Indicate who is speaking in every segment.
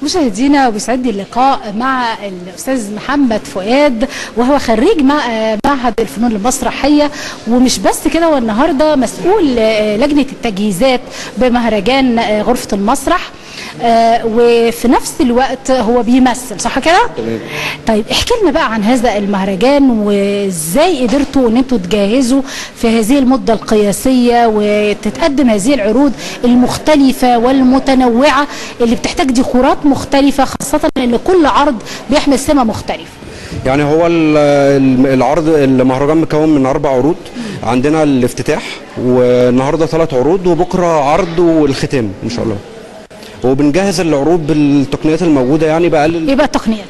Speaker 1: مشاهدينا، وبيسعدني اللقاء مع الاستاذ محمد فؤاد، وهو خريج معهد الفنون المسرحية، ومش بس كده، هو النهارده مسؤول لجنة التجهيزات بمهرجان غرفة المسرح، وفي نفس الوقت هو بيمثل، صح كده؟
Speaker 2: تمام.
Speaker 1: طيب احكي لنا بقى عن هذا المهرجان، وازاي قدرتوا ان انتوا تجهزوا في هذه المدة القياسية وتتقدم هذه العروض المختلفة والمتنوعه اللي بتحتاج ديكورات مختلفة، خاصة ان كل عرض بيحمل سمه مختلفة.
Speaker 2: يعني هو العرض المهرجان مكون من 4 عروض، عندنا الافتتاح، والنهارده 3 عروض، وبكره عرض والختام ان شاء الله. وبنجهز العروض بالتقنيات الموجودة، يعني بقلل.
Speaker 1: ايه بقى التقنيات؟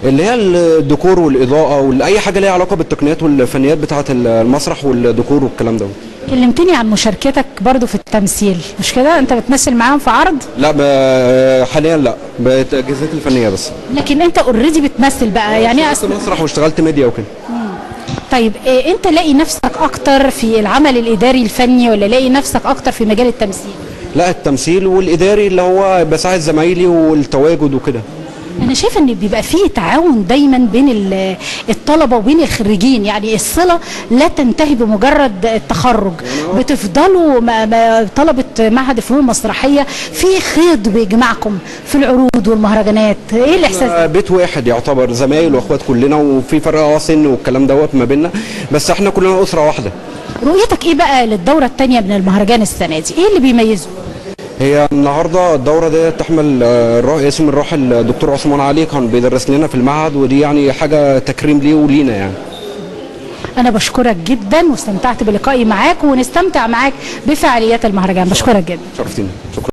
Speaker 2: اللي هي الديكور والاضاءة واي حاجة ليها علاقة بالتقنيات والفنيات بتاعه المسرح والديكور والكلام ده.
Speaker 1: كلمتني عن مشاركتك برضو في التمثيل، مش كده؟ انت بتمثل معاهم في عرض؟
Speaker 2: لا حاليا لا، بالتجهيزات الفنية بس.
Speaker 1: لكن انت already بتمثل بقى، يعني
Speaker 2: اشتغلت مسرح واشتغلت ميديا وكده.
Speaker 1: طيب انت لاقي نفسك اكتر في العمل الاداري الفني، ولا لاقي نفسك اكتر في مجال التمثيل؟
Speaker 2: لا، التمثيل والاداري اللي هو بساعد زمايلي والتواجد وكده.
Speaker 1: انا شايفه ان بيبقى فيه تعاون دايما بين الطلبة وبين الخريجين، يعني الصلة لا تنتهي بمجرد التخرج، بتفضلوا طلبه معهد الفنون المسرحية في خيط بيجمعكم في العروض والمهرجانات. ايه الاحساس ده؟
Speaker 2: بيت واحد يعتبر، زمايل واخوات كلنا، وفي فرق سن والكلام دوت ما بيننا، بس احنا كلنا اسره واحدة.
Speaker 1: رؤيتك ايه بقى للدورة الثانية من المهرجان السنة دي؟ ايه اللي بيميزه؟
Speaker 2: هي النهارده الدورة دي تحمل اسم الراحل الدكتور عثمان علي، كان بيدرس لنا في المعهد، ودي يعني حاجة تكريم ليه ولينا يعني.
Speaker 1: انا بشكرك جدا، واستمتعت بلقائي معاك، ونستمتع معاك بفعاليات المهرجان. بشكرك جدا.
Speaker 2: شرفتيني، شكرا.